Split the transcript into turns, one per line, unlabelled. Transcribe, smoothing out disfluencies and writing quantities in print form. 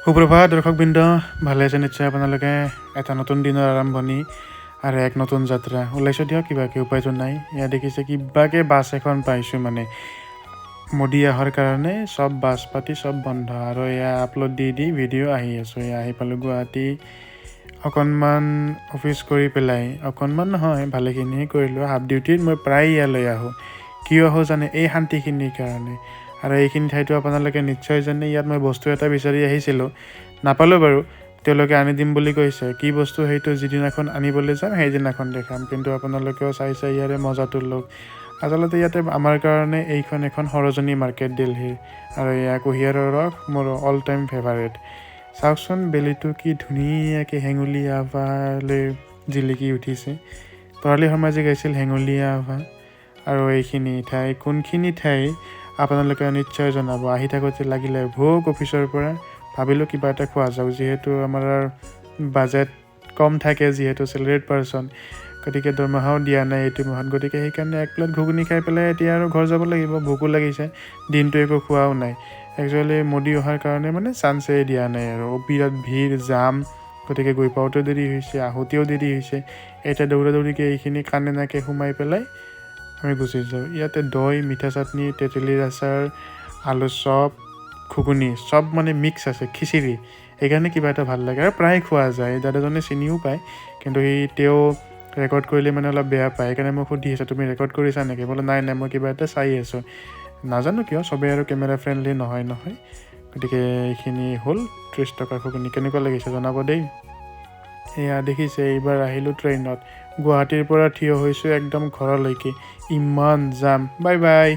সুপ্ৰভাত দৰ্শকবৃন্দ, ভালে আছে নিশ্চয় আপোনালোকে। এটা নতুন দিনৰ আৰম্ভণি আৰু এক নতুন যাত্ৰা ওলাইছোঁ দিয়ক। কিবাকে উপায়তো নাই। ইয়াত দেখিছে, কিবাকে বাছ এখন পাইছোঁ। মানে মোদী অহাৰ কাৰণে চব বাছ পাতি চব বন্ধ। আৰু এয়া আপলোড দি দি ভিডিঅ' আহি আছোঁ। এয়া আহি পালোঁ গুৱাহাটী। অকণমান অফিচ কৰি পেলাই, অকণমান নহয়, ভালেখিনিয়ে কৰিলোঁ। হাফ ডিউটিত মই প্ৰায় ইয়ালৈ আহোঁ। কিয় আহোঁ জানে? এই শান্তিখিনিৰ কাৰণে। আৰু এইখিনি ঠাইতো আপোনালোকে নিশ্চয় জানে। ইয়াত মই বস্তু এটা বিচাৰি আহিছিলোঁ, নাপালোঁ বাৰু। তেওঁলোকে আনি দিম বুলি কৈছে। কি বস্তু সেইটো যিদিনাখন আনিবলৈ যাম, সেইদিনাখন দেখাম। কিন্তু আপোনালোকেও চাই চাই ইয়াৰে মজাটো লওক। আচলতে ইয়াতে আমাৰ কাৰণে এইখন এখন সৰোজিনী মাৰ্কেট দিল্লীৰ। আৰু এয়া কুঁহিয়াৰৰ ৰস, মোৰ অল টাইম ফেভাৰেট। চাওকচোন, বেলিটো কি ধুনীয়াকৈ হেঙুলীয়া আভালৈ জিলিকি উঠিছে। তৰালী শৰ্মাই যে গাইছিল হেঙুলীয়া আভা। আৰু এইখিনি ঠাই কোনখিনি ঠাই, আপোনালোকে নিশ্চয় জনাব। আহি থাকোঁতে লাগিলে ভোক অফিচৰ পৰা। ভাবিলোঁ কিবা এটা খোৱা যাওক। যিহেতু আমাৰ বাজেট কম থাকে, যিহেতু চেলেৰিড পাৰ্চন, গতিকে দৰমহাও দিয়া নাই এইটো মাহত। গতিকে সেইকাৰণে এক প্লেট ঘুগুনি খাই পেলাই এতিয়া আৰু ঘৰ যাব লাগিব। ভোকো লাগিছে, দিনটো একো খোৱাও নাই। একচুৱেলি মোদী অহাৰ কাৰণে মানে চান্সেই দিয়া নাই আৰু বিৰাট ভিৰ জাম। গতিকে গৈ পাওঁতেও দেৰি হৈছে, আহোঁতেও দেৰি হৈছে। এতিয়া দৌৰা দৌৰিকৈ এইখিনি কাণে নাকে সোমাই পেলাই আমি গুচি যাওঁ। ইয়াতে দৈ, মিঠা চাটনি, তেতেলীৰ আচাৰ, আলু চপ, ঘুগুনি চব মানে মিক্স আছে, খিচিৰি। সেইকাৰণে কিবা এটা ভাল লাগে আৰু প্ৰায় খোৱা যায়। দাদাজনে চিনিও পায়, কিন্তু সি তেওঁ ৰেকৰ্ড কৰিলে মানে অলপ বেয়া পায়। সেইকাৰণে মোক সুধি আছে, "তুমি ৰেকৰ্ড কৰিছা নেকি?" বোলো, "নাই নাই, মই কিবা এটা চাই আছোঁ।" নাজানো কিয়, চবেই আৰু কেমেৰা ফ্ৰেণ্ডলি নহয় নহয়। গতিকে এইখিনি হ'ল 30 টকাৰ ঘুগুনি। কেনেকুৱা লাগিছে জনাব দেই। এয়া দেখিছে, এইবাৰ আহিলোঁ ট্ৰেইনত। গুৱাহাটীৰ পৰা থিয় হৈছোঁ একদম ঘৰলৈকে। ইমান জাম। Bye bye.